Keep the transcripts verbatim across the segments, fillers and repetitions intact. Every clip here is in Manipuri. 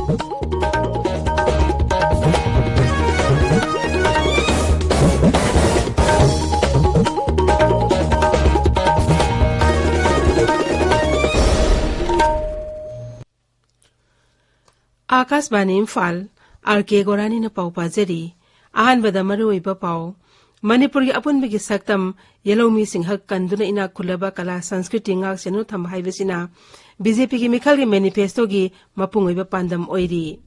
ꯑꯥꯀꯥꯁꯕꯥꯅꯤ ꯏꯝꯐꯥꯜ, ꯑꯥꯔ ꯀꯦ ꯒꯣꯔꯥꯅꯤꯅ ꯄꯥꯎ ꯄꯥꯖꯔꯤ꯫ ꯑꯍꯥꯟꯕꯗ ꯃꯔꯨꯑꯣꯏꯕ ꯄꯥꯎ꯫ ꯃꯅꯤꯄꯨꯔꯒꯤ ꯑꯄꯨꯟꯕꯒꯤ ꯁꯛꯇꯝ, ꯌꯦꯜꯍꯧꯃꯤꯁꯤꯡ ꯍꯛ ꯀꯟꯗꯨꯅ ꯏꯅꯥꯛ ꯈꯨꯜꯂꯕ ꯀꯂꯥ ꯁꯪꯁꯀ꯭ꯔꯤꯇꯤ ꯉꯥꯛ ꯁꯦꯟꯅ ꯊꯝꯕ ꯍꯥꯏꯕꯁꯤꯅ ꯕꯤ ꯖꯦ ꯄꯤꯒꯤ ꯃꯤꯈꯜꯒꯤ ꯃꯦꯅꯤꯐꯦꯁꯇꯣꯒꯤ ꯃꯄꯨꯡ ꯑꯣꯏꯕ ꯄꯥꯟꯗꯝ ꯑꯣꯏꯔꯤ꯫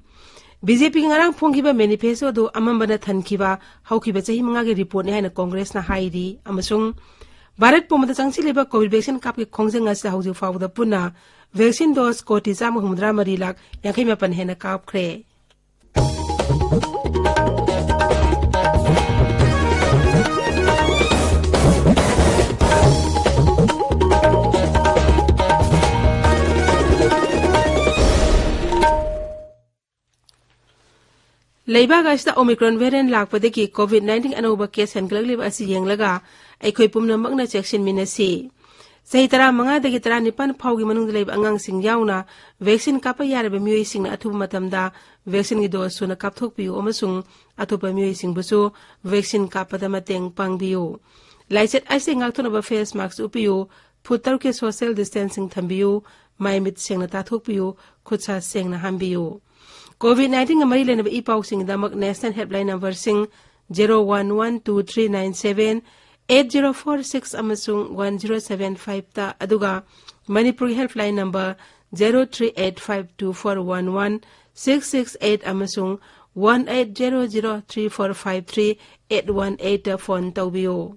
ꯕꯤ ꯖꯦ ꯄꯤꯒꯤ ꯉꯔꯥꯡ ꯐꯣꯡꯈꯤꯕ ꯃꯦꯅꯤꯐꯦꯁꯇꯣ ꯑꯗꯨ ꯑꯃꯝꯕꯅ ꯊꯟꯈꯤꯕ ꯍꯧꯈꯤꯕ ꯆꯍꯤ ꯃꯉꯥꯒꯤ ꯔꯤꯄꯣꯔꯠꯅꯤ ꯍꯥꯏꯅ ꯀꯣꯡꯒ꯭ꯔꯦꯁꯅ ꯍꯥꯏꯔꯤ꯫ ꯑꯃꯁꯨꯡ ꯚꯥꯔꯠ ꯄꯨꯝꯕꯗ ꯆꯪꯁꯤꯜꯂꯤꯕ ꯀꯣꯚꯤꯗ ꯚꯦꯛꯁꯤꯟ ꯀꯥꯞꯀꯤ ꯈꯣꯡꯖꯪ ꯑꯁꯤꯗ ꯍꯧꯖꯤꯛ ꯐꯥꯎꯕꯗ ꯄꯨꯟꯅ ꯚꯦꯛꯁꯤꯟ ꯗꯣꯁ ꯀꯣꯇꯤ ꯆꯥꯝꯃ ꯍꯨꯝꯐꯨꯇꯔꯥ ꯃꯔꯤ ꯂꯥꯈ ꯌꯥꯡꯈꯩ ꯃꯥꯄꯟ ꯍꯦꯟꯅ ꯀꯥꯞꯈ꯭ꯔꯦ꯫ ꯂꯩꯕꯥꯛ ꯑꯁꯤꯗ Omicron variant ꯂꯥꯛꯄꯗꯒꯤ ꯀꯣꯚꯤꯗ ꯅꯥꯏꯟꯇꯤꯟ ꯑꯅꯧꯕ ꯀꯦꯁ ꯍꯦꯟꯒꯠꯂꯛꯂꯤꯕ ꯑꯁꯤ ꯌꯦꯡꯂꯒ ꯑꯩꯈꯣꯏ ꯄꯨꯝꯅꯃꯛꯅ ꯆꯦꯛꯁꯤꯟꯃꯤꯟꯅꯁꯤ꯫ ꯆꯍꯤ ꯇꯔꯥꯃꯉꯥꯗꯒꯤ ꯇꯔꯥꯅꯤꯄꯥꯟ ꯐꯥꯎꯒꯤ ꯃꯅꯨꯡꯗ ꯂꯩꯕ ꯑꯉꯥꯡꯁꯤꯡ ꯌꯥꯎꯅ ꯚꯦꯛꯁꯤꯟ ꯀꯥꯞꯄ ꯌꯥꯔꯕ ꯃꯤꯑꯣꯏꯁꯤꯡꯅ ꯑꯊꯨꯕ ꯃꯇꯝꯗ ꯚꯦꯛꯁꯤꯟꯒꯤ ꯗꯣꯁ ꯁꯨꯅ ꯀꯥꯞꯊꯣꯛꯄꯤꯌꯨ ꯑꯃꯁꯨꯡ ꯑꯇꯣꯞꯄ ꯃꯤꯑꯣꯏꯁꯤꯡꯕꯨꯁꯨ ꯚꯦꯛꯁꯤꯟ ꯀꯥꯞꯄꯗ ꯃꯇꯦꯡ ꯄꯥꯡꯕꯤꯌꯨ꯫ ꯂꯥꯏꯆꯠ ꯑꯁꯤꯗꯒꯤ ꯉꯥꯛꯊꯣꯛꯅꯕ ꯐꯦꯁ ꯃꯥꯛꯁ ꯎꯞꯄꯤꯌꯨ, ꯐꯨꯠ ꯇꯔꯨꯛꯀꯤ ꯁꯣꯁꯤꯌꯦꯜ ꯗꯤꯁꯇꯦꯟꯁꯤꯡ ꯊꯝꯕꯤꯌꯨ, ꯃꯥꯏ ꯃꯤꯠ ꯁꯦꯡꯅ ꯇꯥꯊꯣꯛꯄꯤꯌꯨ, ꯈꯨꯠ ꯁꯥ ꯁꯦꯡꯅ ꯍꯥꯝꯕꯤꯌꯨ꯫ ꯀꯣꯚꯤꯗ ꯅꯥꯏꯟꯇꯤꯟꯒ ꯃꯔꯤ ꯂꯩꯅꯕ ꯏ ꯄꯥꯎꯁꯤꯡꯒꯤꯗꯃꯛ ꯅꯦꯁꯅꯦꯜ ꯍꯦꯜꯞꯂꯥꯏꯟ ꯅꯝꯕꯔꯁꯤꯡ zero one one two three nine seven eight zero four six ꯑꯃꯁꯨꯡ ꯋꯥꯟ ꯖꯦꯔꯣ ꯁꯚꯦꯟ ꯐꯥꯏꯚꯇ, ꯑꯗꯨꯒ ꯃꯅꯤꯄꯨꯔꯒꯤ helpline number zero three eight five two four one one six six eight ꯑꯃꯁꯨꯡ one eight zero zero three four five three eight one ꯑꯩꯠꯇ ꯐꯣꯟ ꯇꯧꯕꯤꯌꯨ꯫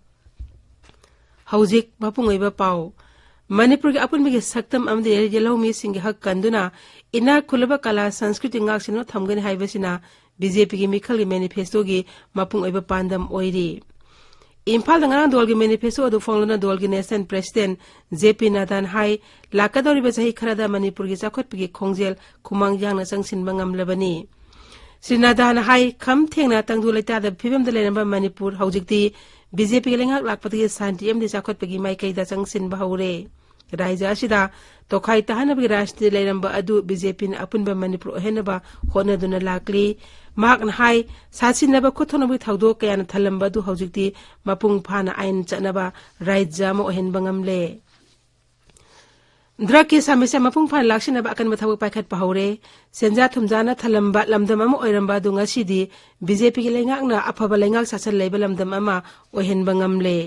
ꯍꯧꯖꯤꯛ ꯃꯄꯨꯡ ꯑꯣꯏꯕ ꯄꯥꯎ꯫ ꯃꯅꯤꯄꯨꯔꯒꯤ ꯑꯄꯨꯟꯕꯒꯤ ꯁꯛꯇꯝ ꯑꯃꯗꯤ ꯌꯦꯜꯍꯧꯃꯤꯁꯤꯡꯒꯤ ꯍꯛ ꯀꯟꯗꯨꯅ ꯏꯅꯥꯛ ꯈꯨꯜꯂꯕ ꯀꯂꯥ ꯁꯪꯁꯀ꯭ꯔꯤꯇꯤ ꯉꯥꯛꯁꯦꯟꯅ ꯊꯝꯒꯅꯤ ꯍꯥꯏꯕꯁꯤꯅ ꯕꯤ ꯖꯦ ꯄꯤꯒꯤ ꯃꯤꯈꯜꯒꯤ ꯃꯦꯅꯤꯐꯦꯁꯇꯣꯒꯤ ꯃꯄꯨꯡ ꯑꯣꯏꯕ ꯄꯥꯟꯗꯝ ꯑꯣꯏꯔꯤ꯫ ꯏꯝꯐꯥꯜꯗ ꯉꯔꯥꯡ ꯗꯣꯜꯒꯤ ꯃꯦꯅꯤꯐꯦꯁꯇꯣ ꯑꯗꯨ ꯐꯣꯡꯂꯗꯨꯅ ꯗꯣꯜꯒꯤ ꯅꯦꯁꯅꯦꯜ ꯄ꯭ꯔꯦꯁꯤꯗꯦꯟꯠ ꯖꯦ ꯄꯤ ꯅꯗꯥꯅ ꯍꯥꯏ, ꯂꯥꯛꯀꯗꯧꯔꯤꯕ ꯆꯍꯤ ꯈꯔꯗ ꯃꯅꯤꯄꯨꯔꯒꯤ ꯆꯥꯎꯈꯠꯄꯒꯤ ꯈꯣꯡꯖꯦꯜ ꯈꯨꯃꯥꯡ ꯌꯥꯡꯅ ꯆꯪꯁꯤꯟꯕ ꯉꯝꯂꯕꯅꯤ꯫ ꯁ꯭ꯔꯤ ꯅꯗꯥꯅ ꯍꯥꯏ, ꯈꯝ ꯊꯦꯡꯅ ꯇꯪꯗꯨ ꯂꯩꯇꯥꯗꯕ ꯐꯤꯕꯝꯗ ꯂꯩꯔꯝꯕ ꯃꯅꯤꯄꯨꯔ ꯍꯧꯖꯤꯛꯇꯤ ꯕꯤ ꯖꯦ ꯄꯤꯒꯤ ꯂꯩꯉꯥꯛ ꯂꯥꯛꯄꯗꯒꯤ ꯁꯥꯟꯇꯤ ꯑꯃꯗꯤ ꯆꯥꯎꯈꯠꯄꯒꯤ ꯃꯥꯏꯀꯩꯗ ꯆꯪꯁꯤꯟꯕ ꯍꯧꯔꯦ꯫ ꯔꯥꯏꯖ꯭ꯌ ꯑꯁꯤꯗ ꯇꯣꯈꯥꯏ ꯇꯥꯍꯟꯅꯕꯒꯤ ꯔꯥꯖꯅꯤꯇꯤ ꯂꯩꯔꯝꯕ ꯑꯗꯨ ꯕꯤ ꯖꯦ ꯄꯤꯅ ꯑꯄꯨꯟꯕ ꯃꯅꯤꯄꯨꯔ ꯑꯣꯏꯍꯟꯅꯕ ꯍꯣꯠꯅꯗꯨꯅ ꯂꯥꯛꯂꯤ꯫ ꯃꯍꯥꯛꯅ ꯍꯥꯏ, ꯁꯥꯁꯤꯟꯅꯕ ꯈꯨꯠ ꯊꯣꯛꯅꯕꯒꯤ ꯊꯧꯗꯣꯛ ꯀꯌꯥꯅ ꯊꯜꯂꯝꯕ ꯑꯗꯨ ꯍꯧꯖꯤꯛꯇꯤ ꯃꯄꯨꯡ ꯐꯥꯅ ꯑꯥꯏꯟ ꯆꯠꯅꯕ ꯔꯥꯏꯖ꯭ꯌ ꯑꯃ ꯑꯣꯏꯍꯟꯕ ꯉꯝꯂꯦ꯫ ꯗ꯭ꯔꯒꯀꯤ ꯁꯃꯁ꯭ꯌꯥ ꯃꯄꯨꯡ ꯐꯥꯅ ꯂꯥꯛꯁꯤꯟꯅꯕ ꯑꯀꯟꯕ ꯊꯕꯛ ꯄꯥꯏꯈꯠꯄ ꯍꯧꯔꯦ꯫ ꯁꯦꯟꯖꯥ ꯊꯨꯝꯖꯥꯅ ꯊꯜꯂꯝꯕ ꯂꯝꯗꯝ ꯑꯃ ꯑꯣꯏꯔꯝꯕ ꯑꯗꯨ ꯉꯁꯤꯗꯤ ꯕꯤ ꯖꯦ ꯄꯤꯒꯤ ꯂꯩꯉꯥꯛꯅ ꯑꯐꯕ ꯂꯩꯉꯥꯛ ꯁꯥꯁꯟ ꯂꯩꯕ ꯂꯝꯗꯝ ꯑꯃ ꯑꯣꯏꯍꯟꯕ ꯉꯝꯂꯦ꯫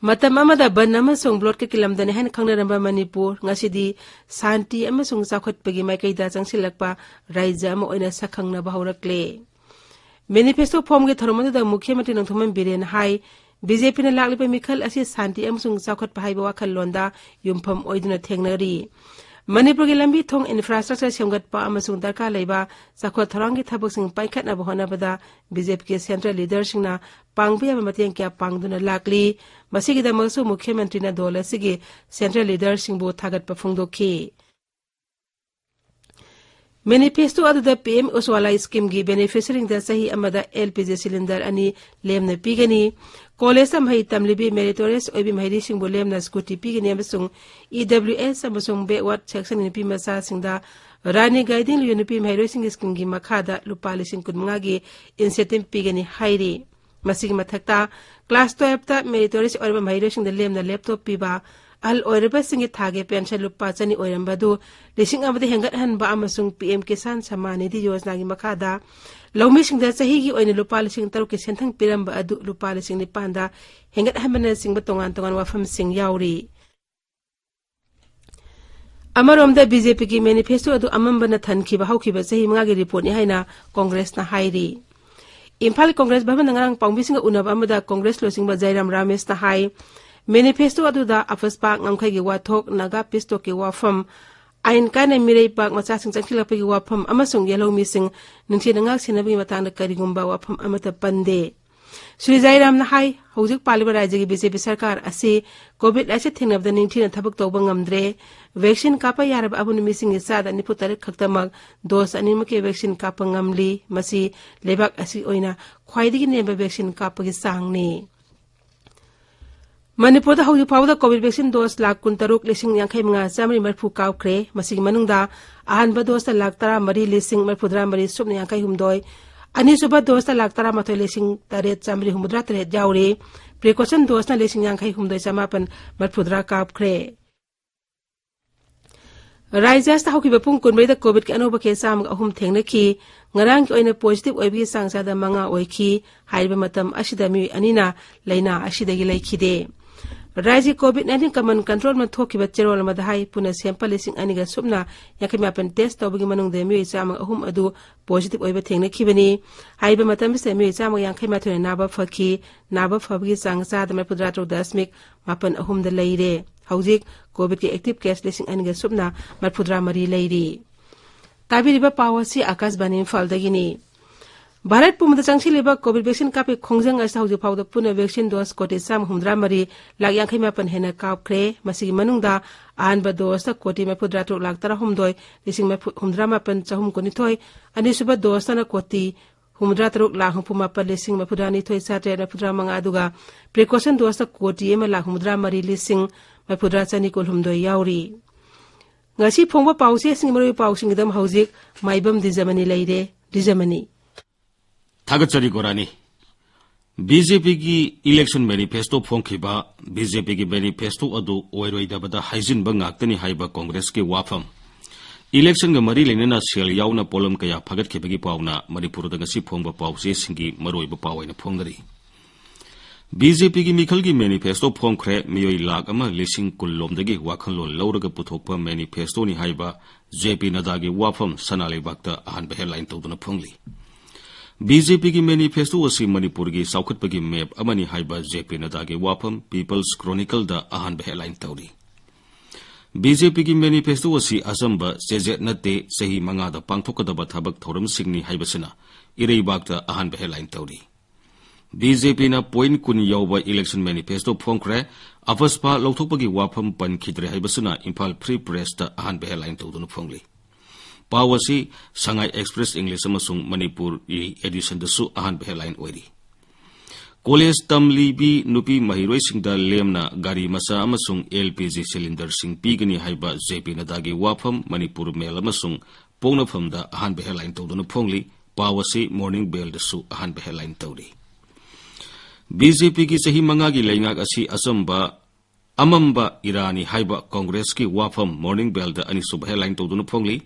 ꯃꯇꯝ ꯑꯃꯗ ꯕꯟ ꯑꯃꯁꯨꯡ ꯕ꯭ꯂꯣꯀꯦꯠꯀꯤ ꯂꯝꯗꯝꯅꯤ ꯍꯥꯏꯅ ꯈꯪꯅꯔꯝꯕ ꯃꯅꯤꯄꯨꯔ ꯉꯁꯤꯗꯤ ꯁꯥꯟꯇꯤ ꯑꯃꯁꯨꯡ ꯆꯥꯎꯈꯠꯄꯒꯤ ꯃꯥꯏꯀꯩꯗ ꯆꯪꯁꯤꯜꯂꯛꯄ ꯔꯥꯏꯖ꯭ꯌ ꯑꯃ ꯑꯣꯏꯅ ꯁꯛꯈꯪꯅꯕ ꯍꯧꯔꯛꯂꯦ꯫ ꯃꯦꯅꯤꯐꯦꯁꯇꯣ ꯐꯣꯝꯒꯤ ꯊꯧꯔꯝ ꯑꯗꯨꯗ ꯃꯨꯈ꯭ꯌ ꯃꯟꯇ꯭ꯔꯤ ꯅꯣꯡꯊꯣꯝꯕꯝ ꯕꯤꯔꯦꯟꯅ ꯍꯥꯏ, ꯕꯤ ꯖꯦ ꯄꯤꯅ ꯂꯥꯛꯂꯤꯕ ꯃꯤꯈꯜ ꯑꯁꯤ ꯁꯥꯟꯇꯤ ꯑꯃꯁꯨꯡ ꯆꯥꯎꯈꯠꯄ ꯍꯥꯏꯕ ꯋꯥꯈꯜꯂꯣꯟꯗ ꯌꯨꯝꯐꯝ ꯑꯣꯏꯗꯨꯅ ꯊꯦꯡꯅꯔꯤ꯫ ꯃꯅꯤꯄꯨꯔꯒꯤ ꯂꯝꯕꯤ ꯊꯣꯡ ꯏꯟꯐ꯭ꯔꯥꯁ꯭ꯇ꯭ꯔꯛꯆꯔ ꯁꯦꯝꯒꯠꯄ ꯑꯃꯁꯨꯡ ꯗꯔꯀꯥꯔ ꯂꯩꯕ ꯆꯥꯎꯈꯠ ꯊꯧꯔꯥꯡꯒꯤ ꯊꯕꯛꯁꯤꯡ ꯄꯥꯏꯈꯠꯅꯕ ꯍꯣꯠꯅꯕꯗ ꯕꯤ ꯖꯦ ꯄꯤꯒꯤ ꯁꯦꯟꯇ꯭ꯔꯦꯜ ꯂꯤꯗꯔꯁꯤꯡꯅ ꯄꯥꯡꯕ ꯌꯥꯕ ꯃꯇꯦꯡ ꯀꯌꯥ ꯄꯥꯡꯗꯨꯅ ꯂꯥꯛꯂꯤ꯫ ꯃꯁꯤꯒꯤꯗꯃꯛꯁꯨ ꯃꯨꯈ꯭ꯌ ꯃꯟꯇ꯭ꯔꯤꯅ ꯗꯣꯜ ꯑꯁꯤꯒꯤ ꯁꯦꯟꯇ꯭ꯔꯦꯜ ꯂꯤꯗꯔꯁꯤꯡꯕꯨ ꯊꯥꯒꯠꯄ ꯐꯣꯡꯗꯣꯛꯈꯤ꯫ ꯃꯦꯅꯤꯐꯦꯁꯇꯣ ꯑꯗꯨꯗ ꯄꯤ ꯑꯦꯝ ꯎꯖ꯭ꯋꯥꯂꯥ ꯁ꯭ꯀꯤꯝꯒꯤ ꯕꯦꯅꯤꯐꯤꯁꯔꯤꯁꯤꯡꯗ ꯆꯍꯤ ꯑꯃꯗ ꯑꯦꯜ ꯄꯤ ꯖꯤ ꯁꯤꯂꯤꯟꯗꯔ ꯑꯅꯤ ꯂꯦꯝꯅ ꯄꯤꯒꯅꯤ꯫ ꯀꯣꯂꯦꯖꯇ ꯃꯍꯩ ꯇꯝꯂꯤꯕꯤ ꯃꯦꯔꯤꯇꯣꯔꯤꯌꯁ ꯑꯣꯏꯕꯤ ꯃꯍꯩꯔꯣꯏꯁꯤꯡꯕꯨ ꯂꯦꯝꯅ ꯁ꯭ꯀꯨꯇꯤ ꯄꯤꯒꯅꯤ ꯑꯃꯁꯨꯡ ꯏ ꯗꯕ꯭ꯂꯤꯎ ꯑꯦꯁ ꯑꯃꯁꯨꯡ ꯕꯦꯛꯋꯥꯔꯗ ꯁꯦꯛꯁꯟꯒꯤ ꯅꯨꯄꯤ ꯃꯆꯥꯁꯤꯡꯗ ꯔꯥꯅꯤ ꯒꯥꯏꯗꯤꯡꯂꯤꯌꯨ ꯅꯨꯄꯤ ꯃꯍꯩꯔꯣꯏꯁꯤꯡꯒꯤ ꯁ꯭ꯀꯤꯝꯒꯤ ꯃꯈꯥꯗ ꯂꯨꯄꯥ ꯂꯤꯁꯤꯡ ꯀꯨꯟꯃꯉꯥꯒꯤ ꯏꯟꯁꯦꯟꯇꯤꯚ ꯄꯤꯒꯅꯤ ꯍꯥꯏꯔꯤ꯫ ꯃꯁꯤꯒꯤ ꯃꯊꯛꯇ ꯀ꯭ꯂꯥꯁ ꯇꯨꯌꯦꯜꯐꯇ ꯃꯦꯔꯤꯇꯣꯔꯤꯁ ꯑꯣꯏꯔꯕ ꯃꯍꯩꯔꯣꯏꯁꯤꯡꯗ ꯂꯦꯝꯅ ꯂꯦꯞꯇꯣꯞ ꯄꯤꯕ, ꯑꯍꯜ ꯑꯣꯏꯔꯕꯁꯤꯡꯒꯤ ꯊꯥꯒꯤ ꯄꯦꯟꯁꯟ ꯂꯨꯄꯥ ꯆꯅꯤ ꯑꯣꯏꯔꯝꯕ ꯑꯗꯨ ꯂꯤꯁꯤꯡ ꯑꯃꯗ ꯍꯦꯟꯒꯠꯍꯟꯕ ꯑꯃꯁꯨꯡ ꯄꯤ ꯑꯦꯝ ꯀꯤꯁꯥꯟ ꯁꯝꯃꯥꯟ ꯅꯤꯙꯤ ꯌꯣꯖꯅꯥꯒꯤ ꯃꯈꯥꯗ ꯂꯧꯃꯤꯁꯤꯡꯗ ꯆꯍꯤꯒꯤ ꯑꯣꯏꯅ ꯂꯨꯄꯥ ꯂꯤꯁꯤꯡ ꯇꯔꯨꯛꯀꯤ ꯁꯦꯟꯊꯪ ꯄꯤꯔꯝꯕ ꯑꯗꯨ ꯂꯨꯄꯥ ꯂꯤꯁꯤꯡ ꯅꯤꯄꯥꯟꯗ ꯍꯦꯟꯒꯠꯍꯟꯕꯅꯆꯤꯡꯕ ꯇꯣꯉꯥꯟ ꯇꯣꯉꯥꯟꯕ ꯋꯥꯐꯝꯁꯤꯡ ꯌꯥꯎꯔꯤ꯫ ꯑꯃꯔꯣꯝꯗ ꯕꯤ ꯖꯦ ꯄꯤꯒꯤ ꯃꯦꯅꯤꯐꯦꯁꯇꯣ ꯑꯗꯨ ꯑꯃꯝꯕꯅ ꯊꯟꯈꯤꯕ ꯍꯧꯈꯤꯕ ꯆꯍꯤ ꯃꯉꯥꯒꯤ ꯔꯤꯄꯣꯔꯠꯅꯤ ꯍꯥꯏꯅ ꯀꯣꯡꯒ꯭ꯔꯦꯁꯅ ꯍꯥꯏꯔꯤ꯫ ꯏꯝꯐꯥꯜ ꯀꯣꯡꯒ꯭ꯔꯦꯁ ꯚꯕꯟꯗ ꯉꯔꯥꯡ ꯄꯥꯎꯃꯤꯁꯤꯡꯒ ꯎꯅꯕ ꯑꯃꯗ ꯀꯣꯡꯒ꯭ꯔꯦꯁ ꯂꯨꯆꯤꯡꯕ ꯖꯥꯏꯔꯥꯝ ꯔꯥꯃꯦꯁꯅ ꯍꯥꯏ, ꯃꯦꯅꯤꯐꯦꯁꯇꯣ ꯑꯗꯨꯗ ꯑꯐꯨꯁꯄꯥ ꯉꯝꯈꯩꯒꯤ ꯋꯥꯊꯣꯛ, ꯅꯥꯒꯥ ꯄꯤꯁ ꯇꯣꯛꯀꯤ ꯋꯥꯐꯝ, ꯑꯥꯏꯟ ꯀꯥꯏꯅ ꯃꯤꯔꯩꯕꯥꯛ ꯃꯆꯥꯁꯤꯡ ꯆꯪꯁꯤꯜꯂꯛꯄꯒꯤ ꯋꯥꯐꯝ ꯑꯃꯁꯨꯡ ꯌꯦꯜꯍꯧꯃꯤꯁꯤꯡ ꯅꯤꯡꯊꯤꯅ ꯉꯥꯛ ꯁꯦꯟꯅꯕꯒꯤ ꯃꯇꯥꯡꯗ ꯀꯔꯤꯒꯨꯝꯕ ꯋꯥꯐꯝ ꯑꯃꯠꯇ ꯄꯟꯗꯦ꯫ ꯁ꯭ꯔꯤ ꯖꯥꯏꯔꯥꯝꯅ ꯍꯥꯏ, ꯍꯧꯖꯤꯛ ꯄꯥꯜꯂꯤꯕ ꯔꯥꯖ꯭ꯌꯒꯤ ꯕꯤ ꯖꯦ ꯄꯤ ꯁꯔꯀꯥꯔ ꯑꯁꯤ ꯀꯣꯚꯤꯗ ꯂꯥꯏꯆꯠ ꯊꯦꯡꯅꯕꯗ ꯅꯤꯡꯊꯤꯅ ꯊꯕꯛ ꯇꯧꯕ ꯉꯝꯗ꯭ꯔꯦ꯫ ꯚꯦꯛꯁꯤꯟ ꯀꯥꯞꯄ ꯌꯥꯔꯕ ꯑꯄꯨꯟꯕ ꯃꯤꯁꯤꯡꯒꯤ ꯆꯥꯗ ꯅꯤꯐꯨ ꯇꯔꯦꯠ ꯈꯛꯇꯃꯛ ꯗꯣꯁ ꯑꯅꯤꯃꯛꯀꯤ ꯚꯦꯛꯁꯤꯟ ꯀꯥꯞꯄ ꯉꯝꯂꯤ꯫ ꯃꯁꯤ ꯂꯩꯕꯥꯛ ꯑꯁꯤꯒꯤ ꯑꯣꯏꯅ ꯈ꯭ꯋꯥꯏꯗꯒꯤ ꯅꯦꯝꯕ ꯚꯦꯛꯁꯤꯟ ꯀꯥꯞꯄꯒꯤ ꯆꯥꯡꯅꯤ꯫ ꯃꯅꯤꯄꯨꯔꯗ ꯍꯧꯖꯤꯛ ꯐꯥꯎꯕꯗ ꯀꯣꯚꯤꯗ ꯚꯦꯛꯁꯤꯟ ꯗꯣꯁ ꯂꯥꯈ ꯀꯨꯟꯇꯔꯨꯛ ꯂꯤꯁꯤꯡ ꯌꯥꯡꯈꯩ ꯃꯉꯥ ꯆꯥꯃꯔꯤ ꯃꯔꯤꯐꯨ ꯀꯥꯞꯈ꯭ꯔꯦ꯫ ꯃꯁꯤꯒꯤ ꯃꯅꯨꯡꯗ ꯑꯍꯥꯟꯕ ꯗꯣꯁꯇ ꯂꯥꯈ ꯇꯔꯥꯃꯔꯤ ꯂꯤꯁꯤꯡ ꯃꯔꯤꯐꯨꯇꯔꯥ ꯃꯔꯤ ꯁꯨꯞꯅ ꯌꯥꯡꯈꯩ ꯍꯨꯝꯗꯣꯏ, ꯑꯅꯤꯁꯨꯕ ꯗꯣꯁꯇ ꯂꯥꯈ ꯇꯔꯥꯃꯥꯊꯣꯏ ꯂꯤꯁꯤꯡ ꯇꯔꯦꯠ ꯆꯥꯃꯔꯤ ꯍꯨꯝꯐꯨꯇꯔꯥ ꯇꯔꯦꯠ ꯌꯥꯎꯔꯤ꯫ ꯄ꯭ꯔꯤꯀꯣꯁꯟ ꯗꯣꯁꯅ ꯂꯤꯁꯤꯡ ꯌꯥꯡꯈꯩ ꯍꯨꯝꯗꯣꯏ ꯆꯃꯥꯄꯟ ꯃꯔꯤꯐꯨꯇꯔꯥ ꯀꯥꯞꯈ꯭ꯔꯦ꯫ ꯔꯥꯖ꯭ꯌ ꯑꯁꯤꯗ ꯍꯧꯈꯤꯕ ꯄꯨꯡ ꯀꯨꯟꯃꯔꯤꯗ ꯀꯣꯚꯤꯗꯀꯤ ꯑꯅꯧꯕ ꯀꯦꯁ ꯆꯥꯝꯃꯒ ꯑꯍꯨꯝ ꯊꯦꯡꯅꯈꯤ꯫ ꯉꯔꯥꯡꯒꯤ ꯑꯣꯏꯅ ꯄꯣꯖꯤꯇꯤꯚ ꯑꯣꯏꯕꯒꯤ ꯆꯥꯡ ꯆꯥꯗ ꯃꯉꯥ ꯑꯣꯏꯈꯤ꯫ ꯍꯥꯏꯔꯤꯕ ꯃꯇꯝ ꯑꯁꯤꯗ ꯃꯤꯑꯣꯏ ꯑꯅꯤꯅ ꯂꯥꯏꯅꯥ ꯑꯁꯤꯗꯒꯤ ꯂꯩꯈꯤꯗꯦ꯫ ꯔꯥꯖ꯭ꯌꯒꯤ ꯀꯣꯚꯤꯗ ꯅꯥꯏꯟꯇꯤꯟ ꯀꯃꯟ ꯀꯟꯇ꯭ꯔꯣꯜ ꯔꯨꯝꯅ ꯊꯣꯛꯈꯤꯕ ꯆꯦꯔꯣꯜ ꯑꯃꯗ ꯍꯥꯏ, ꯄꯨꯟꯅ ꯁꯦꯝꯄꯜ ꯂꯤꯁꯤꯡ ꯑꯅꯤꯒ ꯁꯨꯞꯅ ꯌꯥꯡꯈꯩ ꯃꯥꯄꯟ ꯇꯦꯁ ꯇꯧꯕꯒꯤ ꯃꯅꯨꯡꯗ ꯃꯤꯑꯣꯏ ꯆꯥꯝꯃꯒ ꯑꯍꯨꯝ ꯑꯗꯨ ꯄꯣꯖꯤꯇꯤꯚ ꯑꯣꯏꯕ ꯊꯦꯡꯅꯈꯤꯕꯅꯤ꯫ ꯍꯥꯏꯔꯤꯕ ꯃꯇꯝ ꯑꯁꯤꯗ ꯃꯤꯑꯣꯏ ꯆꯥꯝꯃꯒ ꯌꯥꯡꯈꯩ ꯃꯥꯊꯣꯏꯅ ꯅꯥꯕ ꯐꯈꯤ꯫ ꯅꯥꯕ ꯐꯕꯒꯤ ꯆꯥꯡ ꯆꯥꯗ ꯃꯔꯤꯐꯨꯇꯔꯥ ꯇꯔꯨꯛ ꯗꯁꯃꯤꯛ ꯃꯥꯄꯟ ꯑꯍꯨꯝꯗ ꯂꯩꯔꯦ꯫ ꯍꯧꯖꯤꯛ ꯀꯣꯚꯤꯗꯀꯤ ꯑꯦꯛꯇꯤꯚ ꯀꯦꯁ ꯂꯤꯁꯤꯡ ꯑꯅꯤꯒ ꯁꯨꯞꯅ ꯃꯔꯤꯐꯨꯇꯔꯥ ꯃꯔꯤ ꯂꯩꯔꯤ꯫ ꯇꯥꯕꯤꯔꯤꯕ ꯄꯥꯎ ꯑꯁꯤ ꯑꯥꯀꯥꯁꯕꯥꯅꯤ ꯏꯝꯐꯥꯜꯗꯒꯤꯅꯤ꯫ ꯚꯥꯔꯠ ꯄꯨꯝꯕꯗ ꯆꯪꯁꯤꯜꯂꯤꯕ ꯀꯣꯚꯤꯗ ꯚꯦꯛꯁꯤꯟ ꯀꯥꯞꯄꯤ ꯈꯣꯡꯖꯪ ꯑꯁꯤꯗ ꯍꯧꯖꯤꯛ ꯐꯥꯎꯕꯗ ꯄꯨꯟꯅ ꯚꯦꯛꯁꯤꯟ ꯗꯣꯁ ꯀꯣꯇꯤ ꯆꯥꯝꯃ ꯍꯨꯝꯐꯨꯇꯔꯥ ꯃꯔꯤ ꯂꯥꯈ ꯌꯥꯡꯈꯩ ꯃꯥꯄꯟ ꯍꯦꯟꯅ ꯀꯥꯞꯈ꯭ꯔꯦ꯫ ꯃꯁꯤꯒꯤ ꯃꯅꯨꯡꯗ ꯑꯍꯥꯟꯕ ꯗꯣꯁꯇ ꯀꯣꯇꯤ ꯃꯔꯤꯐꯨꯇꯔꯥ ꯇꯔꯨꯛ ꯂꯥꯈ ꯇꯔꯥꯍꯨꯝꯗꯣꯏ ꯂꯤꯁꯤꯡ ꯍꯨꯝꯐꯨꯇꯔꯥ ꯃꯥꯄꯟ ꯆꯍꯨꯝ ꯀꯨꯟꯅꯤꯊꯣꯏ, ꯑꯅꯤꯁꯨꯕ ꯗꯣꯁꯇꯅ ꯀꯣꯇꯤ ꯍꯨꯝꯐꯨꯇꯔꯥ ꯇꯔꯨꯛ ꯂꯥꯈ ꯍꯨꯝꯐꯨ ꯃꯥꯄꯟ ꯂꯤꯁꯤꯡ ꯃꯔꯤꯐꯨꯇꯔꯥ ꯅꯤꯊꯣꯏ ꯆꯥꯇ꯭ꯔꯦꯠ ꯃꯔꯤꯐꯨꯇꯔꯥ ꯃꯉꯥ, ꯑꯗꯨꯒ ꯄ꯭ꯔꯤꯀꯣꯁꯟ ꯗꯣꯁꯇ ꯀꯣꯇꯤ ꯑꯃ ꯂꯥꯈ ꯍꯨꯝꯐꯨꯇꯔꯥ ꯃꯔꯤ ꯂꯤꯁꯤꯡ ꯃꯔꯤꯐꯨꯇꯔꯥ ꯆꯅꯤ ꯀꯨꯟꯍꯨꯝꯗꯣꯏ ꯌꯥꯎꯔꯤ꯫ ꯉꯁꯤ ꯐꯣꯡꯕ ꯄꯥꯎꯆꯦꯁꯤꯡꯒꯤ ꯃꯔꯨꯑꯣꯏꯕ ꯄꯥꯎꯁꯤꯡꯒꯤꯗꯃꯛ ꯍꯧꯖꯤꯛ ꯃꯥꯏꯕꯝ ꯗꯤꯖꯃꯅꯤ ꯂꯩꯔꯦ꯫ ꯗꯤꯖꯃꯅꯤ꯫ ꯊꯥꯒꯠꯆꯔꯤ ꯒꯣꯔꯥꯅꯤ꯫ ꯕꯤ ꯖꯦ ꯄꯤꯒꯤ election manifesto ꯐꯣꯡꯈꯤꯕ, ꯕꯤ ꯖꯦ ꯄꯤꯒꯤ manifesto ꯑꯗꯨ ꯑꯣꯏꯔꯣꯏꯗꯕꯗ ꯍꯥꯏꯖꯤꯟꯕ ꯉꯥꯛꯇꯅꯤ ꯍꯥꯏꯕ ꯀꯣꯡꯒ꯭ꯔꯦꯁꯀꯤ ꯋꯥꯐꯝ꯫ Election ꯒ ꯃꯔꯤ ꯂꯩꯅꯅ ꯁꯦꯜ ꯌꯥꯎꯅ ꯄꯣꯠꯂꯝ ꯀꯌꯥ ꯐꯒꯠꯈꯤꯕꯒꯤ ꯄꯥꯎꯅ ꯃꯅꯤꯄꯨꯔꯗ ꯉꯁꯤ ꯐꯣꯡꯕ ꯄꯥꯎꯆꯦꯁꯤꯡꯒꯤ ꯃꯔꯨꯑꯣꯏꯕ ꯄꯥꯎ ꯑꯣꯏꯅ ꯐꯣꯡꯅꯔꯤ꯫ ꯕꯤ ꯖꯦ ꯄꯤꯒꯤ ꯃꯤꯈꯜꯒꯤ manifesto ꯐꯣꯡꯈ꯭ꯔꯦ꯫ ꯃꯤꯑꯣꯏ ꯂꯥꯈ ꯑꯃ ꯂꯤꯁꯤꯡ ꯀꯨꯟ ꯂꯣꯝꯗꯒꯤ ꯋꯥꯈꯜꯂꯣꯟ ꯂꯧꯔꯒ ꯄꯨꯊꯣꯛꯄ manifesto ꯅꯤ ꯍꯥꯏꯕ ꯖꯦ ꯄꯤ ꯅꯗꯥꯒꯤ ꯋꯥꯐꯝ ꯁꯅꯥ ꯂꯩꯕꯥꯛꯇ ꯑꯍꯥꯟꯕ headline ꯇꯧꯗꯨꯅ ꯐꯣꯡꯂꯤ꯫ ꯕꯤ ꯖꯦ ꯄꯤꯒꯤ manifesto ꯑꯁꯤ ꯃꯅꯤꯄꯨꯔꯒꯤ ꯆꯥꯎꯈꯠꯄꯒꯤ map ꯑꯃꯅꯤ ꯍꯥꯏꯕ ꯖꯦ ꯄꯤ ꯅꯗꯥꯒꯤ ꯋꯥꯐꯝ People's Chronicle ꯗ ꯑꯍꯥꯟꯕ headline ꯇꯧꯔꯤ꯫ ꯕꯤ ꯖꯦ ꯄꯤꯒꯤ manifesto ꯑꯁꯤ ꯑꯆꯝꯕ ꯆꯦꯖꯦꯠ ꯅꯠꯇꯦ, ꯆꯍꯤ ꯃꯉꯥꯗ ꯄꯥꯡꯊꯣꯛꯀꯗꯕ ꯊꯕꯛ ꯊꯧꯔꯝꯁꯤꯡꯅꯤ ꯍꯥꯏꯕꯁꯤꯅ ꯏꯔꯩꯕꯥꯛꯇ ꯑꯍꯥꯟꯕ headline ꯇꯧꯔꯤ꯫ ꯕꯤ ꯖꯦ ꯄꯤꯅ point ꯀꯨꯟ ꯌꯥꯎꯕ election manifesto ꯐꯣꯡꯈ꯭ꯔꯦ꯫ ꯑꯄꯁꯄꯥ ꯂꯧꯊꯣꯛꯄꯒꯤ ꯋꯥꯐꯝ ꯄꯟꯈꯤꯗ꯭ꯔꯦ ꯍꯥꯏꯕꯁꯤꯅ ꯏꯝꯐꯥꯜ Free Press ꯇ ꯑꯍꯥꯟꯕ headline ꯇꯧꯗꯨꯅ ꯐꯣꯡꯂꯤ꯫ ꯄꯥꯎ ꯑꯁꯤ ꯁꯉꯥꯏ Express English ꯑꯃꯁꯨꯡ ꯃꯅꯤꯄꯨꯔꯤ edition ꯗꯁꯨ ꯑꯍꯥꯟꯕ headline ꯑꯣꯏꯔꯤ꯫ ꯀꯣꯂꯦꯖ ꯇꯝꯂꯤꯕꯤ ꯅꯨꯄꯤ ꯃꯍꯩꯔꯣꯏꯁꯤꯡꯗ ꯂꯦꯝꯅ ꯒꯥꯔꯤ ꯃꯆꯥ ꯑꯃꯁꯨꯡ ꯑꯦꯜ ꯄꯤ ꯖꯤ ꯁꯤꯂꯤꯟꯗꯔꯁꯤꯡ ꯄꯤꯒꯅꯤ ꯍꯥꯏꯕ ꯖꯦ ꯄꯤ ꯅꯗꯥꯒꯤ ꯋꯥꯐꯝ ꯃꯅꯤꯄꯨꯔ ꯃꯦꯜ ꯑꯃꯁꯨꯡ ꯄꯣꯛꯅꯐꯝꯗ ꯑꯍꯥꯟꯕ ꯍꯦꯗꯂꯥꯏꯟ ꯇꯧꯗꯨꯅ ꯐꯣꯡꯂꯤ꯫ ꯄꯥꯎ ꯑꯁꯤ ꯃꯣꯔꯅꯤꯡ ꯕꯦꯜꯗꯁꯨ ꯑꯍꯥꯟꯕ ꯍꯦꯗꯂꯥꯏꯟ ꯇꯧꯔꯤ꯫ ꯕꯤ ꯖꯦ ꯄꯤꯒꯤ ꯆꯍꯤ ꯃꯉꯥꯒꯤ ꯂꯩꯉꯥꯛ ꯑꯁꯤ ꯑꯆꯝꯕ ꯑꯃꯝꯕ ꯏꯔꯥꯅꯤ ꯍꯥꯏꯕ ꯀꯣꯡꯒ꯭ꯔꯦꯁꯀꯤ ꯋꯥꯐꯝ ꯃꯣꯔꯅꯤꯡ ꯕꯦꯜꯗ ꯑꯅꯤꯁꯨꯕ ꯍꯦꯗꯂꯥꯏꯟ ꯇꯧꯗꯨꯅ ꯐꯣꯡꯂꯤ꯫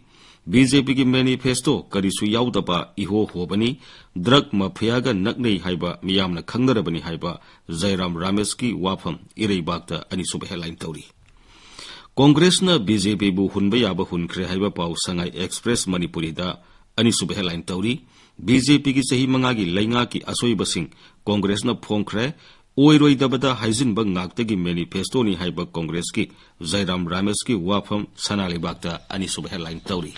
ꯕꯤ ꯖꯦ ꯄꯤꯒꯤ ꯃꯦꯅꯤꯐꯦꯁꯇꯣ ꯀꯔꯤꯁꯨ ꯌꯥꯎꯗꯕ ꯏꯍꯣ ꯍꯣꯕꯅꯤ, ꯗ꯭ꯔꯒ ꯃꯥꯐꯤꯌꯥꯒ ꯅꯛꯅꯩ ꯍꯥꯏꯕ ꯃꯤꯌꯥꯝꯅ ꯈꯪꯅꯔꯕꯅꯤ ꯍꯥꯏꯕ ꯖꯌꯔꯥꯝ ꯔꯥꯃꯦꯁꯀꯤ ꯋꯥꯐꯝ ꯏꯔꯩꯕꯥꯛꯇ ꯑꯅꯤꯁꯨꯕ ꯍꯦꯗꯂꯥꯏꯟ ꯇꯧꯔꯤ꯫ ꯀꯣꯡꯒ꯭ꯔꯦꯁꯅ ꯕꯤ ꯖꯦ ꯄꯤꯕꯨ ꯍꯨꯟꯕ ꯌꯥꯕ ꯍꯨꯟꯈ꯭ꯔꯦ ꯍꯥꯏꯕ ꯄꯥꯎ ꯁꯉꯥꯏ ꯑꯦꯛꯁꯄ꯭ꯔꯦꯁ ꯃꯅꯤꯄꯨꯔꯤꯗ ꯑꯅꯤꯁꯨꯕ ꯍꯦꯗꯂꯥꯏꯟ ꯇꯧꯔꯤ꯫ ꯕꯤ ꯖꯦ ꯄꯤꯒꯤ ꯆꯍꯤ ꯃꯉꯥꯒꯤ ꯂꯩꯉꯥꯛꯀꯤ ꯑꯁꯣꯏꯕꯁꯤꯡ ꯀꯣꯡꯒ꯭ꯔꯦꯁꯅ ꯐꯣꯡꯈ꯭ꯔꯦ꯫ ꯑꯣꯏꯔꯣꯏꯗꯕꯗ ꯍꯥꯏꯖꯤꯟꯕ ꯉꯥꯛꯇꯒꯤ ꯃꯦꯅꯤꯐꯦꯁꯇꯣꯅꯤ ꯍꯥꯏꯕ ꯀꯣꯡꯒ꯭ꯔꯦꯁꯀꯤ ꯖꯌꯔꯥꯝ ꯔꯥꯃꯦꯁꯀꯤ ꯋꯥꯐꯝ ꯁꯅꯥ ꯂꯩꯕꯥꯛꯇ ꯑꯅꯤꯁꯨꯕ ꯍꯦꯗꯂꯥꯏꯟ ꯇꯧꯔꯤ꯫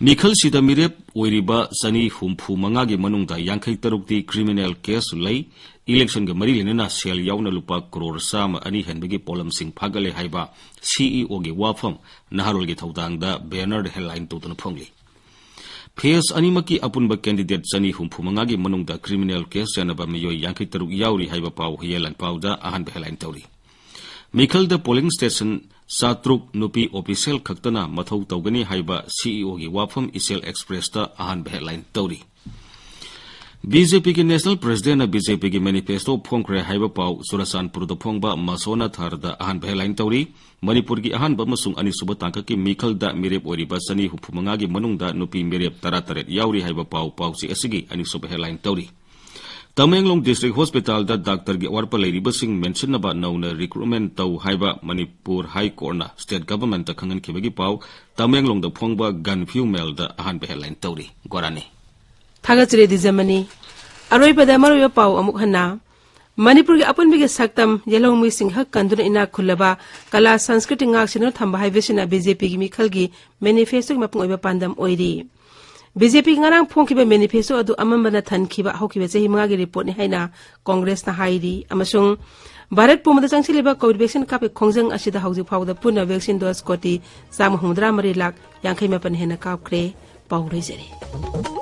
ꯃꯤꯈꯜꯁꯤꯗ ꯃꯤꯔꯦꯞ ꯑꯣꯏꯔꯤꯕ ꯆꯅꯤ ꯍꯨꯝꯐꯨ ꯃꯉꯥꯒꯤ ꯃꯅꯨꯡꯗ ꯌꯥꯡꯈꯩ ꯇꯔꯨꯛꯇꯤ ꯀ꯭ꯔꯤꯃꯤꯅꯦꯜ ꯀꯦꯁ ꯂꯩ, ꯏꯂꯦꯛꯁꯟꯒ ꯃꯔꯤ ꯂꯩꯅꯅ ꯁꯦꯜ ꯌꯥꯎꯅ ꯂꯨꯄꯥ ꯀ꯭ꯔꯣꯔ ꯆꯥꯝꯃ ꯑꯅꯤ ꯍꯦꯟꯕꯒꯤ ꯄꯣꯠꯂꯝꯁꯤꯡ ꯐꯥꯒꯠꯂꯦ ꯍꯥꯏꯕ ꯁꯤ ꯏ ꯑꯣꯒꯤ ꯋꯥꯐꯝ ꯅꯍꯥꯔꯣꯜꯒꯤ ꯊꯧꯗꯥꯡꯗ ꯕꯦꯅꯔꯗ ꯍꯦꯗꯂꯥꯏꯟ ꯇꯧꯗꯨꯅ ꯐꯣꯡꯂꯤ꯫ ꯐꯦꯁ ꯑꯅꯤꯃꯛꯀꯤ ꯑꯄꯨꯟꯕ ꯀꯦꯟꯗꯤꯗꯦꯠ ꯆꯅꯤ ꯍꯨꯝꯐꯨ ꯃꯉꯥꯒꯤ ꯃꯅꯨꯡꯗ ꯀ꯭ꯔꯤꯃꯤꯅꯦꯜ ꯀꯦꯁ ꯆꯦꯟꯅꯕ ꯃꯤꯑꯣꯏ ꯌꯥꯡꯈꯩ ꯇꯔꯨꯛ ꯌꯥꯎꯔꯤ ꯍꯥꯏꯕ ꯄꯥꯎ ꯍꯨꯏꯌꯦꯟ ꯂꯥꯟꯄꯥꯎꯗ ꯑꯍꯥꯟꯕ ꯍꯦꯗꯂꯥꯏꯟ ꯇꯧꯔꯤ꯫ ꯃꯤꯈꯜꯗ ꯄꯣꯂꯤꯡ ꯁ꯭ꯇꯦꯁꯟ ꯆꯥꯇ꯭ꯔꯨꯛ ꯅꯨꯄꯤ ꯑꯣꯐꯤꯁꯤꯌꯦꯜ ꯈꯛꯇꯅ ꯃꯊꯧ ꯇꯧꯒꯅꯤ ꯍꯥꯏꯕ ꯁꯤ ꯏ ꯑꯣꯒꯤ ꯋꯥꯐꯝ ꯏꯆꯦꯜ ꯑꯦꯛꯁꯄ꯭ꯔꯦꯁꯇ ꯑꯍꯥꯟꯕ ꯍꯦꯗꯂꯥꯏꯟ ꯇꯧꯔꯤ꯫ ꯕꯤ ꯖꯦ ꯄꯤꯒꯤ ꯅꯦꯁꯅꯦꯜ ꯄ꯭ꯔꯦꯁꯤꯗꯦꯟꯠꯅ ꯕꯤ ꯖꯦ ꯄꯤꯒꯤ ꯃꯦꯅꯤꯐꯦꯁꯇꯣ ꯐꯣꯡꯈ꯭ꯔꯦ ꯍꯥꯏꯕ ꯄꯥꯎ ꯆꯨꯔꯆꯥꯟꯄꯨꯔꯗ ꯐꯣꯡꯕ ꯃꯁꯣꯅꯥꯊꯥꯔꯗ ꯑꯍꯥꯟꯕ ꯍꯦꯗꯂꯥꯏꯟ ꯇꯧꯔꯤ꯫ ꯃꯅꯤꯄꯨꯔꯒꯤ ꯑꯍꯥꯟꯕ ꯑꯃꯁꯨꯡ ꯑꯅꯤꯁꯨꯕ ꯇꯥꯡꯀꯛꯀꯤ ꯃꯤꯈꯜꯗ ꯃꯤꯔꯦꯞ ꯑꯣꯏꯔꯤꯕ ꯆꯅꯤ ꯍꯨꯝꯐꯨ ꯃꯉꯥꯒꯤ ꯃꯅꯨꯡꯗ ꯅꯨꯄꯤ ꯃꯤꯔꯦꯞ ꯇꯔꯥꯇꯔꯦꯠ ꯌꯥꯎꯔꯤ ꯍꯥꯏꯕ ꯄꯥꯎ ꯄꯥꯎꯆꯦ ꯑꯁꯤꯒꯤ ꯑꯅꯤꯁꯨꯕ ꯍꯦꯗꯂꯥꯏꯟ ꯇꯧꯔꯤ꯫ ꯇꯃꯦꯡꯂꯣꯡ ꯗꯤꯁꯇ꯭ꯔꯤꯛ ꯍꯣꯁꯄꯤꯇꯥꯜꯗ ꯗꯥꯛꯇꯔꯒꯤ ꯑꯋꯥꯠꯄ ꯂꯩꯔꯤꯕꯁꯤꯡ ꯃꯦꯟꯁꯤꯟꯅꯕ ꯅꯧꯅ ꯔꯤꯀ꯭ꯔꯨꯠꯃꯦꯟ ꯇꯧ ꯍꯥꯏꯕ ꯃꯅꯤꯄꯨꯔ ꯍꯥꯏ ꯀꯣꯔꯠꯅ ꯁ꯭ꯇꯦꯠ ꯒꯚꯔꯟꯃꯦꯟꯠꯇ ꯈꯪꯍꯟꯈꯤꯕꯒꯤ ꯄꯥꯎ ꯇꯃꯦꯡꯂꯣꯡꯗ ꯐꯣꯡꯕ ꯒꯟꯐ꯭ꯌꯨ ꯃꯦꯜꯗ ꯑꯍꯥꯟꯕ ꯍꯦꯗꯂꯥꯏꯟ ꯇꯧꯔꯤ꯫ ꯒꯣꯔꯥꯅꯤ꯫ ꯊꯥꯒꯠꯆꯔꯤ ꯗꯤꯖꯃꯅꯤ꯫ ꯑꯔꯣꯏꯕꯗ ꯃꯔꯨꯑꯣꯏꯕ ꯄꯥꯎ ꯑꯃꯨꯛ ꯍꯟꯅ꯫ ꯃꯅꯤꯄꯨꯔꯒꯤ ꯑꯄꯨꯟꯕꯒꯤ ꯁꯛꯇꯝ, ꯌꯦꯜꯍꯧꯃꯤꯁꯤꯡ ꯍꯛ ꯀꯟꯗꯨꯅ ꯏꯅꯥꯛ ꯈꯨꯜꯂꯕ, ꯀꯂꯥ ꯁꯪꯁꯀ꯭ꯔꯤꯇꯤ ꯉꯥꯛ ꯁꯦꯟꯗꯨꯅ ꯊꯝꯕ ꯍꯥꯏꯕꯁꯤꯅ ꯕꯤ ꯖꯦ ꯄꯤꯒꯤ ꯃꯤꯈꯜꯒꯤ ꯃꯦꯅꯤꯐꯦꯁꯇꯣꯒꯤ ꯃꯄꯨꯡ ꯑꯣꯏꯕ ꯄꯥꯟꯗꯝ ꯑꯣꯏꯔꯤ꯫ ꯕꯤ ꯖꯦ ꯄꯤꯒꯤ ꯉꯔꯥꯡ ꯐꯣꯡꯈꯤꯕ ꯃꯦꯅꯤꯐꯦꯁꯇꯣ ꯑꯗꯨ ꯑꯃꯝꯕꯅ ꯊꯟꯈꯤꯕ ꯍꯧꯈꯤꯕ ꯆꯍꯤ ꯃꯉꯥꯒꯤ ꯔꯤꯄꯣꯔꯠꯅꯤ ꯍꯥꯏꯅ ꯀꯣꯡꯒ꯭ꯔꯦꯁꯅ ꯍꯥꯏꯔꯤ꯫ ꯑꯃꯁꯨꯡ ꯚꯥꯔꯠ ꯄꯨꯝꯕꯗ ꯆꯪꯁꯤꯜꯂꯤꯕ ꯀꯣꯚꯤꯗ ꯚꯦꯛꯁꯤꯟ ꯀꯥꯞꯄꯒꯤ ꯈꯣꯡꯖꯪ ꯑꯁꯤꯗ ꯍꯧꯖꯤꯛ ꯐꯥꯎꯕꯗ ꯄꯨꯟꯅ ꯚꯦꯛꯁꯤꯟ ꯗꯣꯁ ꯀꯣꯇꯤ ꯆꯥꯝꯃ ꯍꯨꯝꯐꯨꯇꯔꯥ ꯃꯔꯤ ꯂꯥꯈ ꯌꯥꯡꯈꯩ ꯃꯥꯄꯟ ꯍꯦꯟꯅ ꯀꯥꯞꯈ꯭ꯔꯦ꯫ ꯄꯥꯎ ꯂꯣꯏꯖꯔꯦ꯫